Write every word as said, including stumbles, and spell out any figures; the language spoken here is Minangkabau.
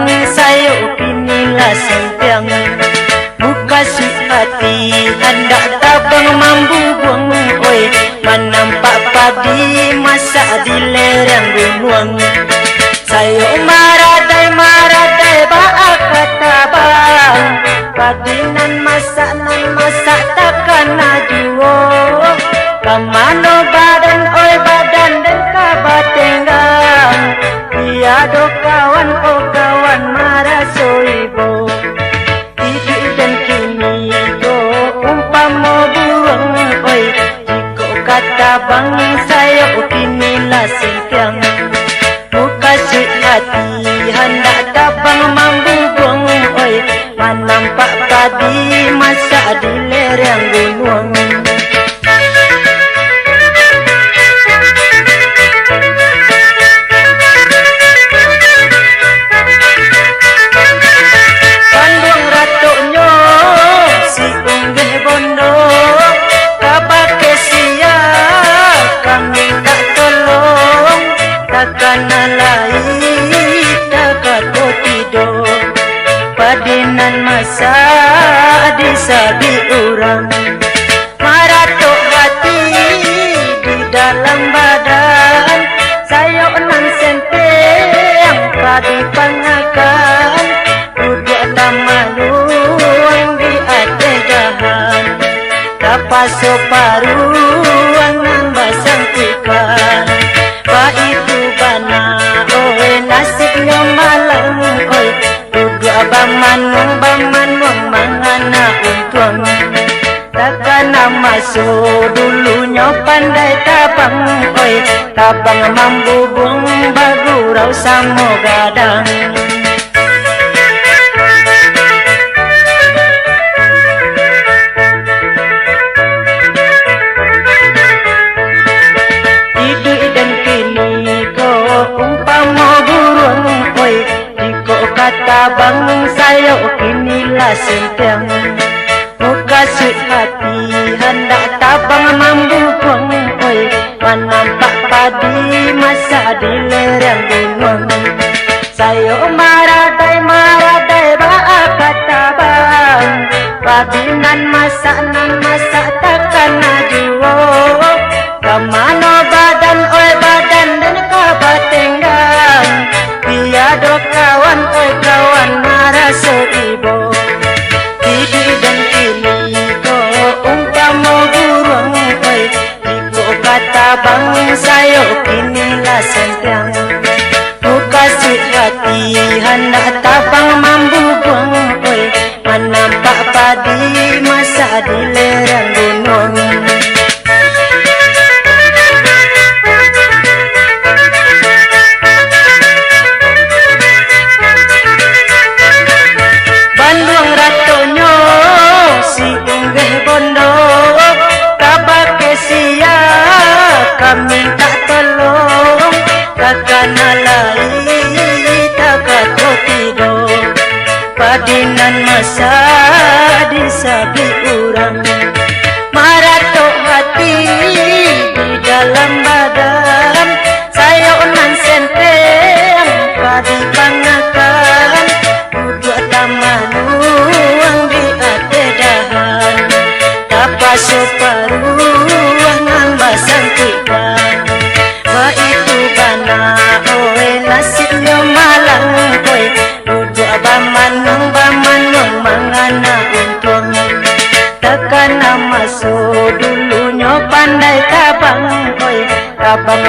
Sayo kini lah santiang. Mukasuik hati handak tabang mambubuang, oi, manampak padi masak di lereng gunuang. Sayo maradai-maradai baa ka tabang, padi nan masak, nan masak takana juo. Ka mano badan, oi, badan den ka batenggang? Tiado kawan, oh kawan, maraso ibo. Iduik den kini ko umpamo buruang, oi, jikok ka tabang sayo kini lah santiang. Mukasuik hati handak tabang mambubuang, oi, manampak padi masak di lereng gunuang. Panduang ratoknyo si Unggeh Bondo, kabake sia ka mintak tolong, takana lai takato tido. Padi nan masak di sabik urang, maratok hati di dalam badan, sayo nan santiang ka dipangakan, duduak tamaluang di ateh dahan, tapaso paruang nan basangkuikan. Baitu bana, oi, nasibnyo malang, oi, duduak bamanuang-bamanuang mangana untuang. Takana maso dulunyo pandai tabang, oi, tabang mambubuang bagurau samo gadang. Iduik den kini ko umpamo buruang, oi, jikok ka tabang sayo kini lah santiang. Mukasuik hati handak tabang mambubuang, oi, manampak padi masak di lereng gunuang. Sayo maradai-maradai baa ka tabang, padi nan masak, nan masak takana juo. Ka mano badan, oi, badan den ka batenggang? Tiado kawan, oi, kawan, maraso ibo. Iduik den kini ko umpamo buruang, oi, jikok ka tabang sayo kini lah santiang. Mukasuik hati handak tabang mambubuang, oi, manampak padi masak di lereng gunuang. Banduang ratonyo si Unggeh Bondo, kabake sia ka mintak tolong, takana lai takato tido. Padi nan masak di sabik urang, maratok hati di dalam badan, sayo nan santiang ka dipangakan, duduak tamanuang di ateh dahan, tapaso paruang nan basangkuikan. Baitu bana, oi, nasibnyo malang, oi, duduak bamanuang-bamanuang mangana untuang. Takana maso dulunyo pandai tabang, oi, tabang